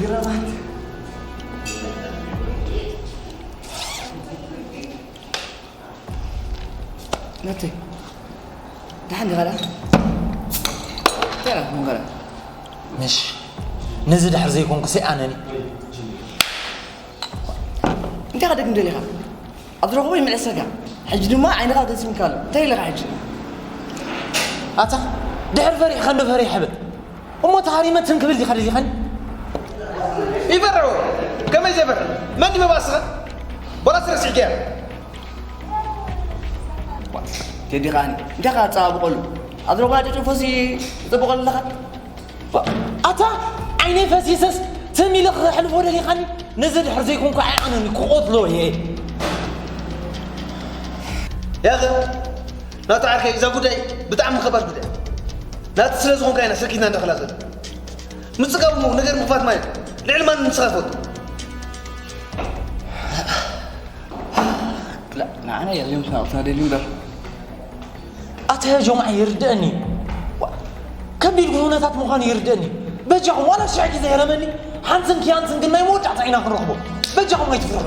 ግረማት። ናተይ። ደሓን ዲኻ ደኣ? እንታይ ኢኻ ትመንገራ? ምሽ፣ ነዚ ድሕር ዘይኮንኩ ሰይኣነኒ። እንታይ ከደግም ደሊኻ? ኣብ ዝረኽቦ ይምለሰካ። ሕጂ ድማ ዓይንኻ ተሲምካ ኣሎ። እንታይ ኢለኻ ሕጂ? ኣታ፣ ድሕር ፈሪሕኻ እንዶ ፈሪሕ ሕበል። እሞ ተሃሪመ ትም ክብል ዲኻ ደሊኻኒ? ይፈርሕ። ከመይ ዘይፈርሕ? መን እዩ መባእስኻ? ቦላስ ረሲዕካያ? ቴዲ ኸኣኒ፣ እንታይ ኸኣ ኣጸባብቐሉ? ኣብ ዝረኽቦ ጨጨፎሲ ትጸብቐሉ ኣለኻ? ኣታ ዓይነይ ፈሲሰስ ትም ኢለ ክሕልፎ ደሊኻኒ? ነዚ ድሕር ዘይኮንኩ ኣይኣነኒ ክቐትሎ እየ። ያኸ ናታ ዓርከይ፣ እዛ ጉዳይ ብጣዕሚ ከባድ ጉዳይ ናቲ ስለ ዝኾንካ ኢና ሰኪትና እንዳኸላ ዘለና። ምጽጋቡ እሞ ነገር ምኽፋት ማለት ልዕሊ ማንም ንስኻ ትፈልጦ። لا، ንዓና የድልዮም ስናቕትና ደልዩ እምበር። ኣታ ያ ጆምዓ ይርድአኒ። ዋ፣ ከቢድ ኩነታት ምዃኑ ይርድአኒ። በጃኹም ዋላ ሽሕ ግዜ ይረመኒ፣ ሓንትን ክያንትን ግን ናይ መወዳእታ ኢና ክንረኽቦ። በጃኹም ኣይትፍርሑ።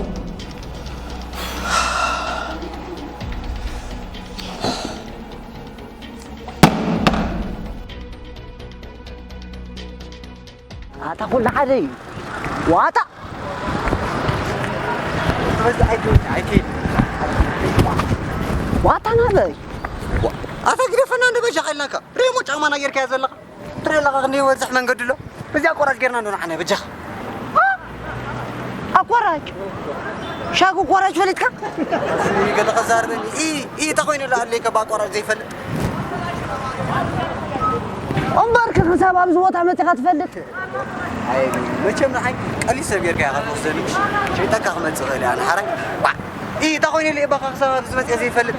ኣታ ኩሉ ሓደ እዩ። ዋጣ። በዛ ኣይትውጣ፣ ኣይትሂድ። ዋጣ ናበይ? ዋ-፣ ኣታ ግደፈና እንደ በጃ ኸይልናካ። ሬሞ ጫማና ጌርካያ ዘለኻ። ትርኢ ኣለኻ ክንደይ ይበዝሕ መንገዲ ኣሎ። በዚ ኣቋራጭ ጌርና እንዶ ንዓና በጃኻ። ኣ-፣ ኣቋራጭ? ሻጉ ኣቋራጭ ፈሊጥካ? ገለ ኸዛርበኒ። ኢ-፣ ኢ-፣ እንታይ ኮይኑ ኣሎ ኣለካ ብኣቋራጭ ዘይፈልጥ? እምበርክ ክሳብ ኣብዚ ቦታ መጺኻ ትፈልጥ? ኣይ፣ መቸም ንዓይ ቀሊል ሰብ ጌርካ ኢኻ ትወስደኒ፣ ምሽ? ሸይጠካ ክመጽእ እኽእል እየ ኣነ ሓራይ። ዋ፣ ኢ፣ እንታይ ኮይኑ ኢለ እየ ባኻ ክሳብ ኣብዚ መጽእ ዘይፈልጥ?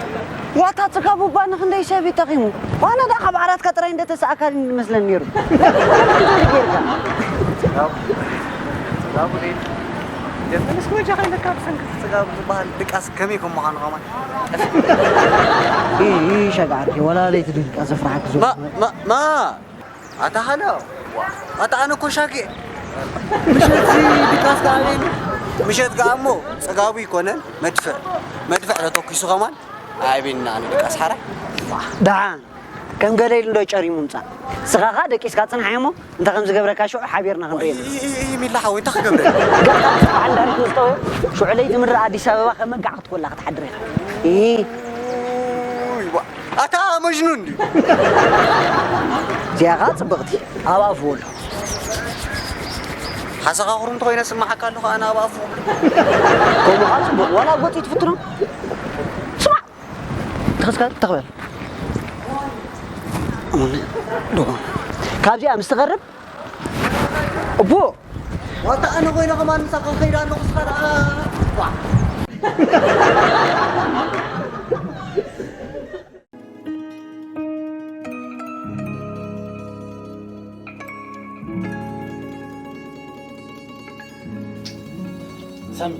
ዋታ ጽጋቡ እባ ንኽንደይ ሰብ እዩ ጠቒሙ? ዋና ደኣ ካብ ዓራትካ ጥራይ እንደ ተሰኣካኒ ዝመስለኒ ነይሩ። ጽጋቡ፣ ጽጋቡ ደይ-፣ ደፈንስ ወጃ ከይለካ ብሰንኪ ጽጋቡ ዝበሃል ድቃስ ከመይ ከም ምዃኑ ከማን። ኢ፣ ኢ፣ ሸጋዕቲ፣ ወላ ለይቲ ድቃስ ዘፍርሓክ ማ፣ ማ፣ ማ፣ ኣታ ሃሎ፣ ኣታ ኣነ እኮ ሻቂ። ምሸት ድቃስ ከኣበይኒ? ምሸት ከኣ እሞ ጽጋቡ ይኮነን መድፍዕ፣ መድፍዕ ተተኩሱ ከማን ኣበይና ኣነ ድቃስ ሓራ። ደሓን ከም ገለ ኢሉ እንዶ ጨሪሙ ምጻእ። ስኻ ኸኣ ደቂስካ ጽንሓ እሞ እንተ ከም ዝገብረካ ሽዑ ሓቢርና ክንርኢ ኢና። ኢ-፣ ኢ-፣ ኢ-፣ ሚላ ሓወይ፣ እንታይ ክገብረ? ገጽካ ጽባሕ እንዳሪት ምስ ጠወየ፣ ሽዑ ለይቲ ምድሪ ኣዲስ ኣበባ ከም መጋዕ ክትኮላ ክትሓድር ኢኻ። ኢ። ኡይ፣ ዋ-፣ ኣታ መጅኑን ድዩ? እዚኣ ኸኣ ጽብቕቲ፣ ኣብ ኣፉ ኣሎ። ሓሰኻ ኩሩ እንተኾይነ ስምዓካ ኣለኹ ኣነ ኣብ ኣፉ። ከምኡ ኸኣ ጽቡቕ፣ ዋላ ኣብ ገጹ ትፍትኖ? ስማዕ! ተኸስካ ተኽበል። ዶ-፣ ካብዚኣ ምስ ትቐርብ፣ እቦ! ዋታ ኣነ ኮይነ ከማን ምሳኻ ከይደ ኣለኹ፣ እስኻ ደኣ፣ ዋ። ሳሚ፣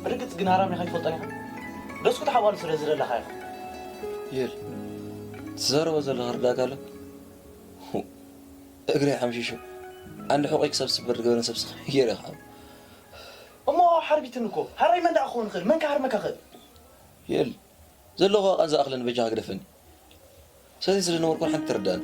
ብርግጽ ግን ኣራም ኢኻ ኣይትፈልጦን ኢኻ። ደስኩ ተሓባሉ ስለ ዝደለኻ ኢኻ። ዮል፣ ትዛረቦ ዘለኻ ርዳእካ ኣሎ? እግረይ ሓምሺሹ። ዓንዲ ሕቖይ ክሳብ ዝስበር ዝገበረ ሰብ ስኻ ገይረ ኢኻ። እሞ ሓርቢትኒ እኮ። ሃራይ መን ደኣ ክኸውን ይኽእል? መን ክሃርመካ ይኽእል? ዮል፣ ዘለኹ ኣቓን ዝኣኽለኒ በጃኻ ግደፈኒ። ሰተይ ስለ ዝነበርኩ ሓንቲ ትርዳእኒ።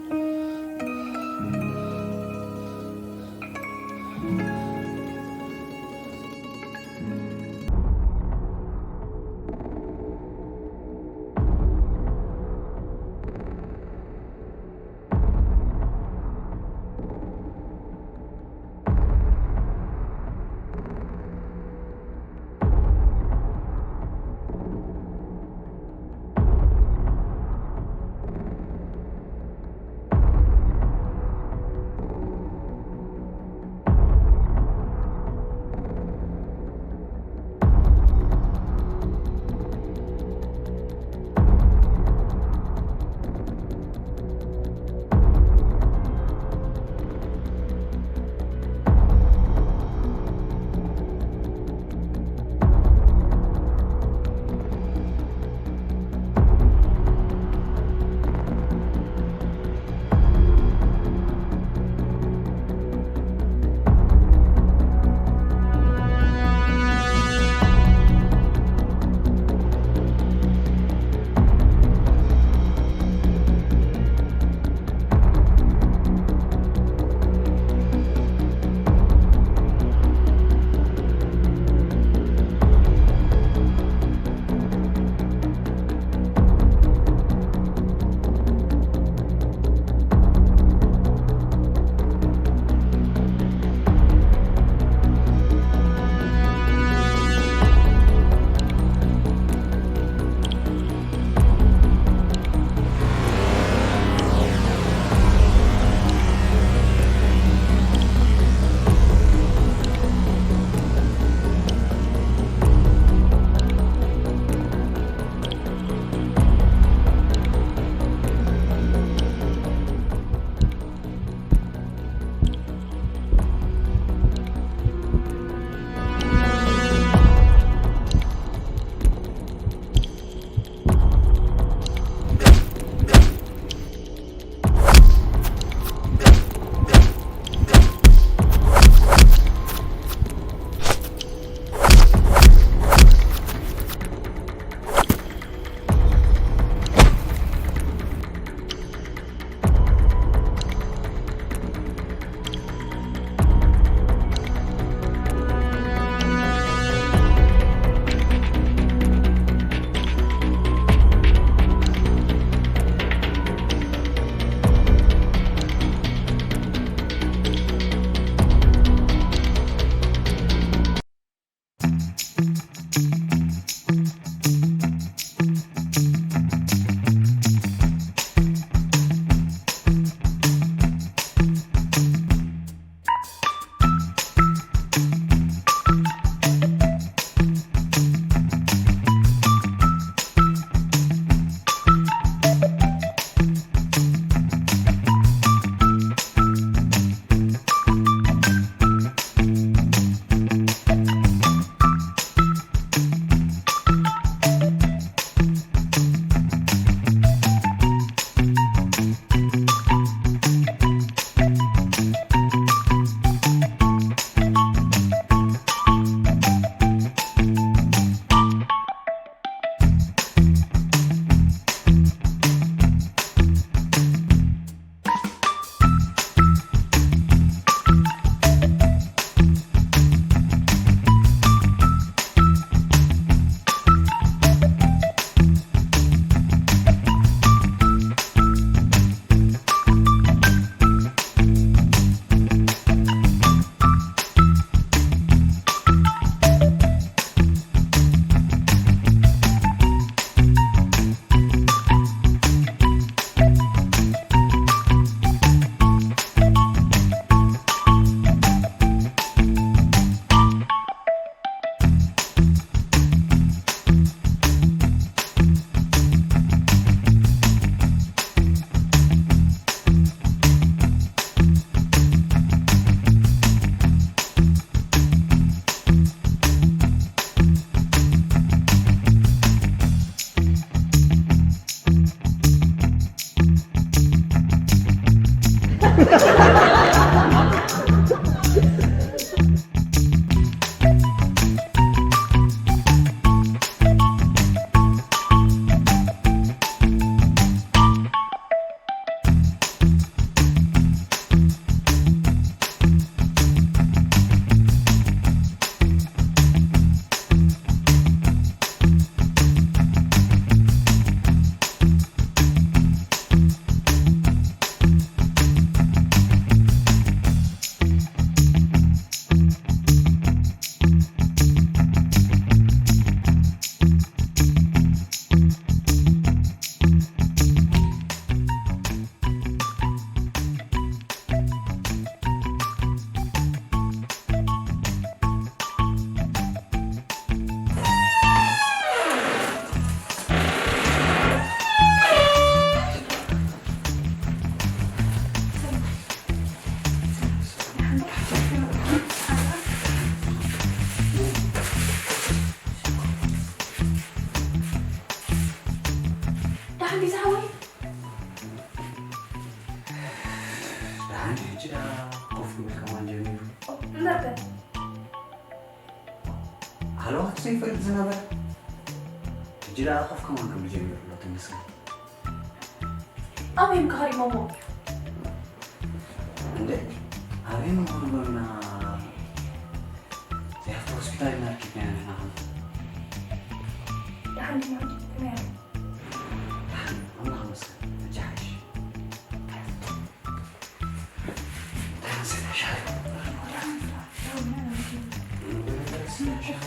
ደሓን ዲዩ ዝሓወይ? ደሓን ሕጂ ደኣ ኮፍ ክብል ከማን ጀሚሩ። እምበርከ። ሃለዋቱ ዘይፈልጥ ዝነበረ ሕጂ ደኣ ኮፍ ከማን ክብል ጀሚሩ ኣሎ። ተመስገን። ኣበይ እዮም ከኸሪሞሞ? እንዴ፣ ኣበይ ምንኩርበና? ዘይሃፍቲ ሆስፒታል ኢና ረኪብናዮ ንሕና ኸም። ደሓን ዲና? ከመይ ኣሎ? ደሓን፣ ኣምላኽ ይመስገን። ሕጂ ሓይሽ። ደሓን ስለ ሻሂ። ደሓን ስለ ሻሂ።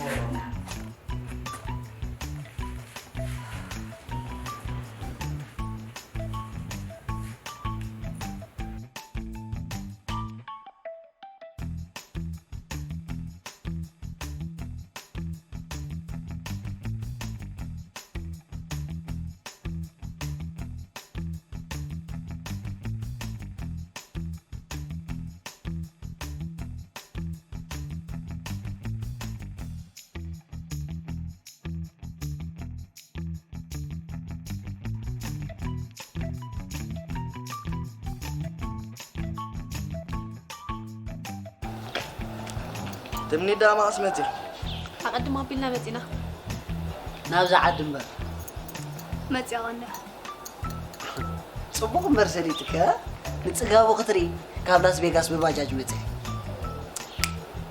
ትምኒት ደኣ መዓስ መጺኣ? ኣቐድም ኣቢልና መጺና። ናብዛ ዓዲ እምበር። መጺኣ ቀንዳ። ጽቡቕ እምበር ሰሊጥከ፣ ንጽጋቡ ክትርኢ ካብ ላስ ቬጋስ ብባጃጅ መጺኣ።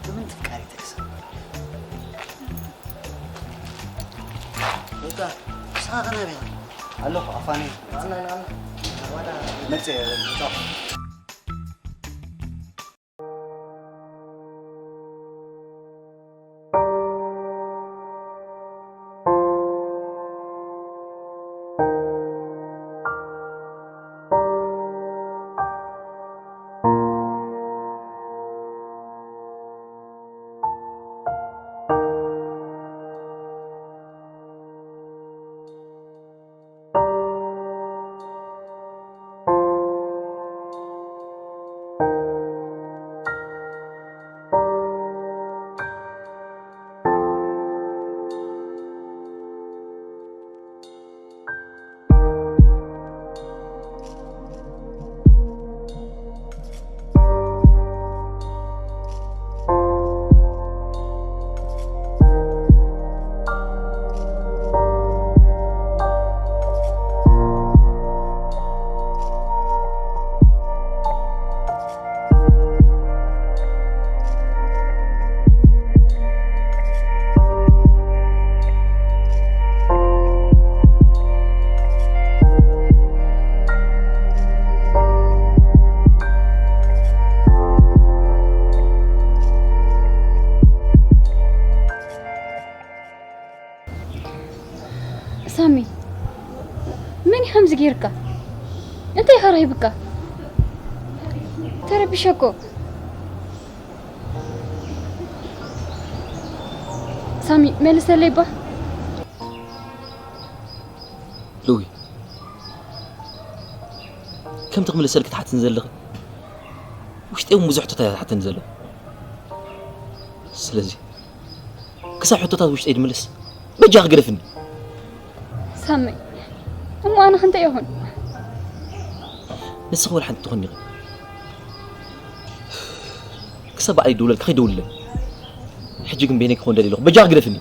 ብምን ትፍቃሪ ተክሰ። እታ ሳራ ናበይ? ኣለኹ ኣፋኒ። ናና፣ ናና። መጺአ። ሳሚ፣ መን እዩ ከምዚ ጌርካ? እንታይ ኢኻ ረኺብካ? ተረቢሸ እኮ። ሳሚ፣ መልሰለይ እባ። ሉዊ፣ ከምቲ ክምልሰልኪ ትሓትኒ ዘለኺ፣ ውሽጠይ እውን ብዙሕ ሕቶታት እያ ትሓተኒ ዘሎ። ስለዚ፣ ክሳብ ሕቶታት ውሽጠይ ድምልስ፣ በጃኺ ግደፍኒ። ሳመይ፣ እሞ ኣነ ክንታይ ይኹን? ንስኺ ወላ ሓንቲ ትኾኒ ኢኺ። ክሳብ ባዕለይ ይደውለልኪ፣ ከይደውልለይ። ሕጂ ግን በይነይ ክኾን ደልየ ኣለኹ። በጃኺ ግደፍኒ።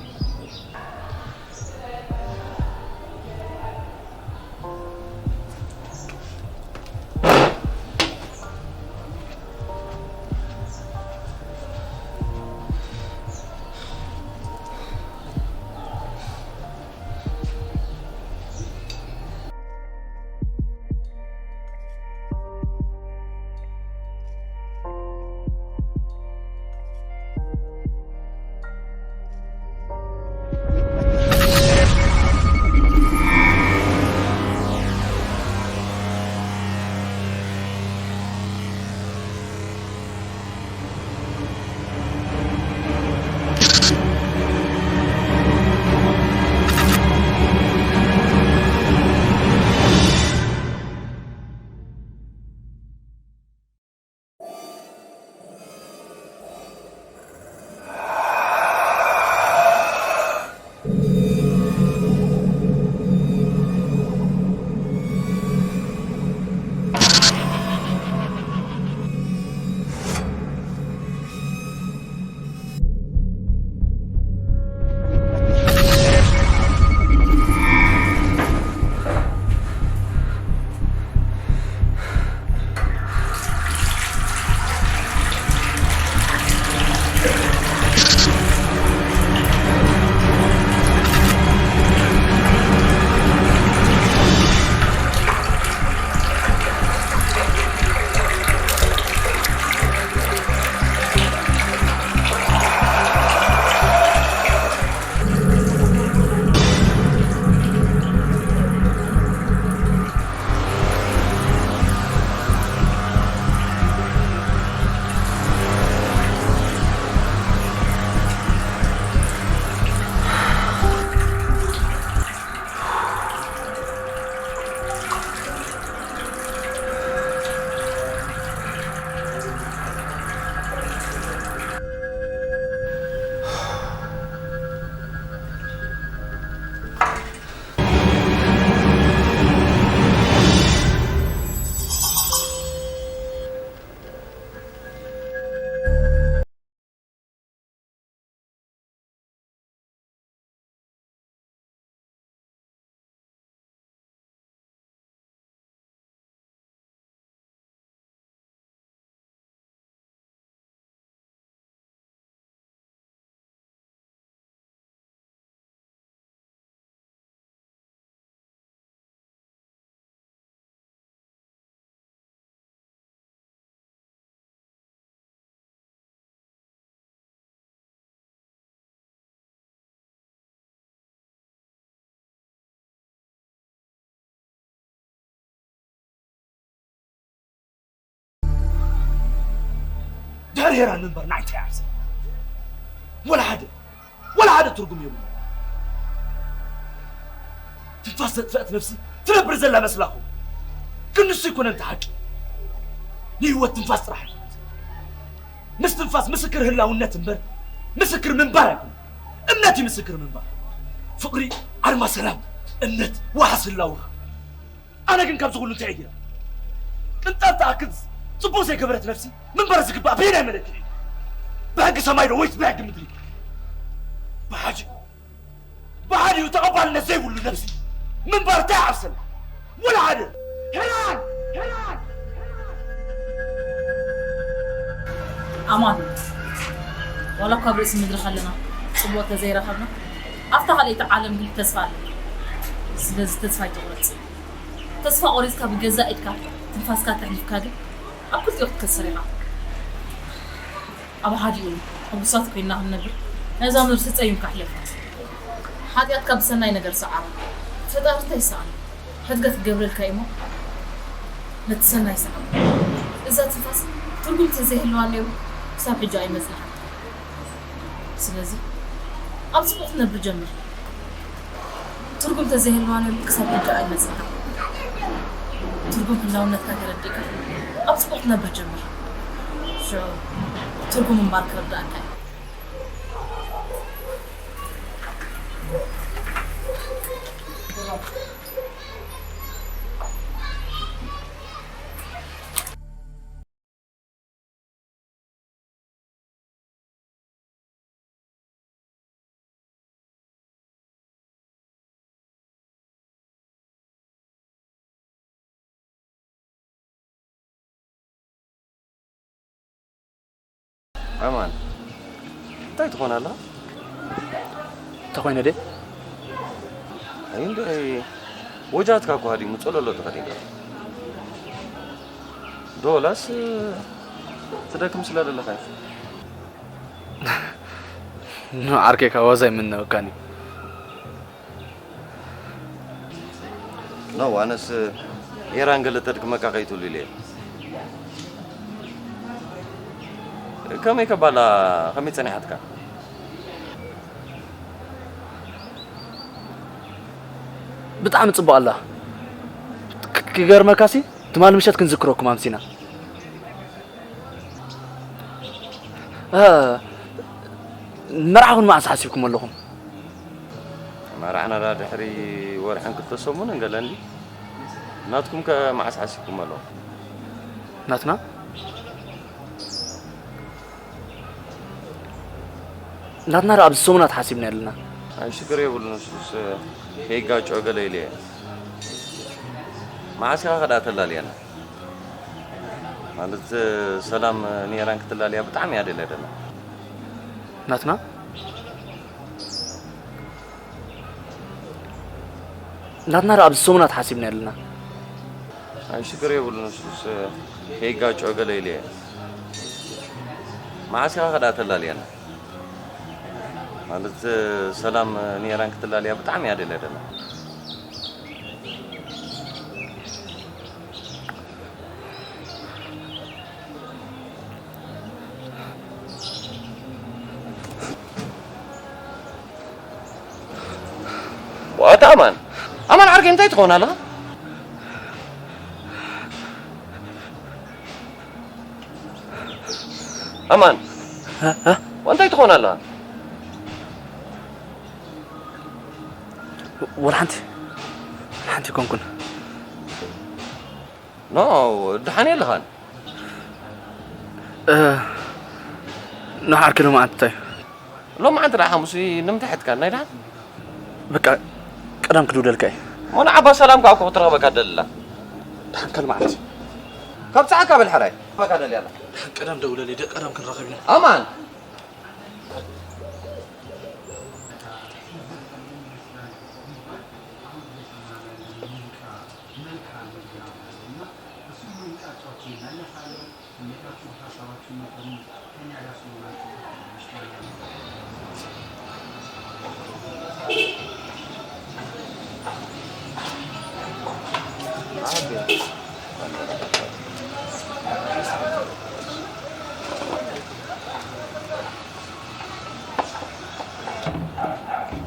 ሄራን ምንባር ንዓይ እንታይ ይዓብሰ? ወላ ሓደ፣ ወላ ሓደ ትርጉም የብሉ። ትንፋስ ዘጥፈአት ነፍሲ ትነብር ዘላ መስላኹ። ግን ንሱ ኣይኮነን እቲ ሓቂ። ንህይወት ትንፋስ ጥራሕ ኣይኮነት። ምስ ትንፋስ ምስክር ህላውነት እምበር ምስክር ምንባር ኣይኮነን። እምነት እዩ ምስክር ምንባር። ፍቕሪ ኣርማ ሰላም፣ እምነት ዋሕስ ህላውኻ። ኣነ ግን ካብዚ ኩሉ እንታይ እየ ገይረ? ቅንጣብ ትኣክል ጽቡቕ ዘይገበረት ነፍሲ ምንባር ዝግባእ በየናይ መለክዒ? ብሕጊ ሰማይ ዶ ወይስ ብሕጊ ምድሪ? ብሓጂ፣ ብሓዲኡ ተቐባልነት ዘይብሉ ነፍሲ ምንባር እንታይ ይዓብሰና? ወላ ሓደ! ሄራን! ሄራን! ኣማን፣ ዋላ እኳ ኣብ ርእሲ ምድሪ ከለና ጽቡቕ ተዘይረኸብና፣ ኣብታ ካልኣይቲ ዓለም ግን ተስፋ ኣሎ። ስለዚ ተስፋ ኣይትቑረጽ። ተስፋ ቆሪጽካ ብገዛእ ኢድካ ትንፋስካ ተሕሊፍካ ግን ኣብ ክልቲኡ ክትከስር ኢኻ። ኣብ ሓዲኡ ሕጉሳት ኮይንና ክንነብር ነዛ ምድሪ ተጸይምካ ሕለፋ። ሓጢኣትካ ብሰናይ ነገር ሰዓሮ። ፈጣሪ እንታይ ይሰኣኖ? ሕድገት ክገብረልካ እዩ እሞ ነቲ ሰናይ ሰዓሮ። እዛ ትንፋስ ትርጉም ተዘይህልዋ ነይሩ ክሳብ ሕጂ ኣይመጽናሓትካን። ስለዚ ኣብ ጽቡቕ ክትነብር ጀምር። ትርጉም ተዘይህልዋ ነይሩ ክሳብ ሕጂ ኣይመጽናሓትካን። ትርጉም ህላውነትካ ተረዲእካ ኣብ ጽቡቕ ክትነብር ጀምር። ሽዑ ትርጉም ምንባር ክርድኣካ እዩ። ኣማን እንታይ ትኾን ኣላ? እንታይ ኮይነ ድየ? ኣይ እንደ ወጃትካ እኮ ሃዲሙ ጸለሎ ተኸዲንካ ዶ ወላስ ትደክም ስለ ዘለኻ እዩ? ንዓርከይ ካብ ዋዛ ኣይምነወካን እዩ። ኖ ኣነስ ኤራን ገለ ተድክመካ ከይትህሉ ኢለ እየ። ከመይ ከባላ ከመይ ጸኒሓትካ? ብጣዕሚ ጽቡቕ ኣላ። ክገርመካሲ ትማሊ ምሸት ክንዝክረኩም ኣምሲና። መርዓኹም መዓስ ሓሲብኩም ኣለኹም? መርዓና ድሕሪ ወርሕን ክልተ ሰሙንን ገለ እንዲ። ናትኩም ከ መዓስ ሓሲብኩም ኣለኹም? ናትና ናትና ዳ ኣብዚ ሰሙናት ሓሲብና ኣለና። ኣይ ሽግር የብሉን እሱስ ከይጋጮ ገለ ኢለ እየ። መዓስ ኢኻ ከ ደኣ ተላልያና? ማለት ሰላም ንኤራን ክትላልያ ብጣዕሚ እያ ደልያ ደላ። ናትና ናትና ዳ ኣብዚ ሰሙናት ሓሲብና ኣለና። ኣይ ሽግር የብሉን እሱስ ከይጋጮ ገለ ኢለ እየ። መዓስ ኢኻ ከ ደኣ ተላልያና? ማለት ሰላም ንኤራን ክትላልያ ብጣዕሚ እያ ደልያ ደላ። ዋታ ኣማን ኣማን ዓርከይ እንታይ ትኸውን ኣለኻ? ኣማን እንታይ ትኾን ኣላ? ወላ ሓንቲ ሓንቲ ኮንኩን። ኖ ድሓን የለኻን። ንሓርኪ ሎማዓንቲ እንታይ ሎማዓንቲ ደኣ ሓሙስ ንምንታይ ሕትካ ናይ ደሓን? በቃ ቀዳም ክድውለልካ እየ። ሞን ዓባ ሰላም ካብ ክትረኸበካ ደልላ። ድሓን ካልማዓንቲ ካብ ፀዓካ በል ሕራይ። በቃ ደልያላ። ቀዳም ደውለለይ ደቂ ቀዳም ክንራኸብ ኢና። ኣማን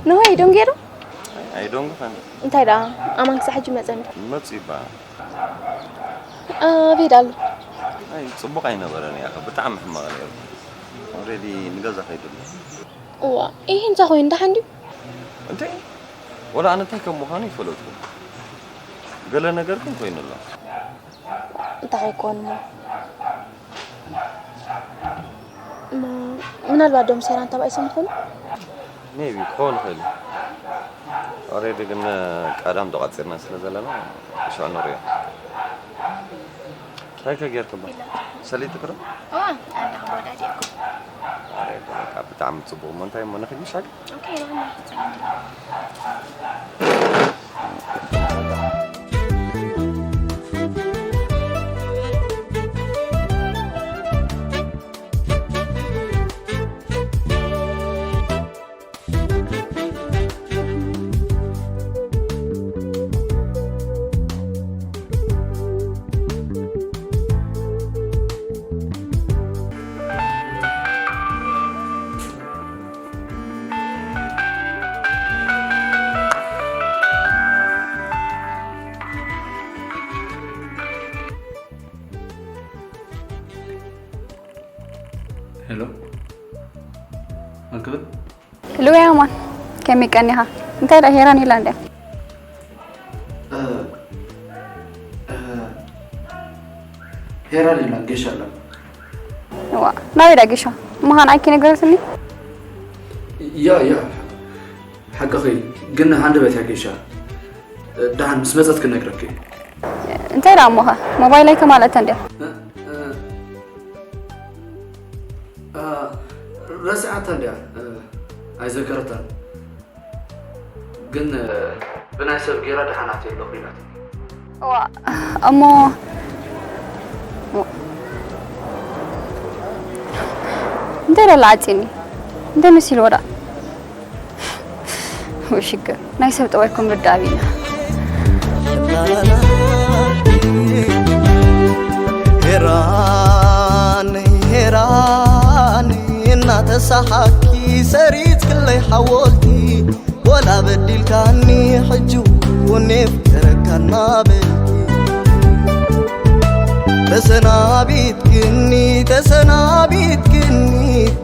ንሆይ ደንጌሩ? ኣይደንጉኸን። እንታይ ደኣ ኣማን ክሳዕ ሕጂ መጸ እንዲ? መጺባ። ኣቤት ኣሎ። ኣይ ጽቡቕ ኣይነበረን ያኸ ብጣዕሚ ሕማቕ ነይሩ። ኦልሬዲ ንገዛ ከይዱ ኣሎ። እዋ፣ ይህ እንታይ ኮይኑ ደሓን ድዩ? እንታይ ወላ ኣነ እንታይ ከም ምዃኑ ይፈለጥኩ። ገለ ነገር ግን ኮይኑ ኣሎ። እንታይ ኮይኑ እሞ? እሞ ምናልባት ዶም ሰይራን ተባኢሶም ይኾኑ? ሜቢ ክኸውን ይኽእል እዩ። ኦሬዲ ግን ቀዳም ተቋፂርና ስለ ዘለና ሽዑ ንሪኦ። እንታይ ከ ጌርክባ? ሰሊጥክ ዶ? እዋ፣ ኣንዳ ክቦዳ ዲያኩ። ኦሬዲ በቃ ብጣዕሚ ፅቡቕ እሞ እንታይ እሞ ንኽድ ምሻል? ኦኬ፣ ይኹን። ሄሎ ኣክብል ልውያ ማን ከመይ ቀኒኻ? እንታይ ደኣ ሄራን ኢላ እንድያ። ሄራን ኢላ ጌሻ ኣላ። እዋ ናበይ ደኣ ጌሻ ምዃን ኣይኪ ነገረትኒ። ያ ያ ሓቅኺ ግን ሃንደበት እያ ጌሻ። ደሓን ምስ መጸት ክነግረኪ። እንታይ ደኣ እሞኸ ሞባይል ኣይተማልአት እንድያ። ረሲዓታ እንድያ ኣይዘከረታን። ግን ብናይ ሰብ ጌራ ደሓናት የለ ኮይናት። እዋ እሞ እንታይ ደላ ዓፂኒ እንታይ መሲልዎ ደኣ። ሽግር ናይ ሰብ ጠባይኩም ርዳእ ኣቢና። ሄራን ሄራን እናተሳሓኪ ሰሪት ክለይ ሓወልቲ ወላ በዲልካኒ ሕጂ እውን የፍቅረካ እናበልኪ ተሰናቢትክኒ ተሰናቢትክኒ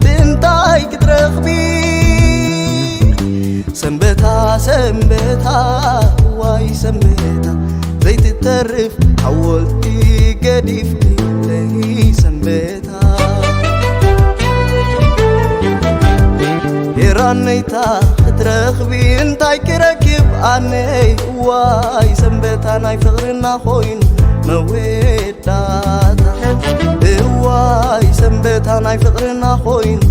ብእንታይ ክትረኽቢ ሰንበታ ሰንበታ ዋይ ሰንበታ ዘይትተርፍ ሓወልቲ ገዲፍክለይ ሰንበታ ሄራነይታ ክትረኽቢ እንታይ ክረክብ ኣነይ እዋይ ሰንበታ ናይ ፍቕርና ኮይኑ መወዳእታ እዋይ ሰንበታ ናይ ፍቕርና ኮይኑ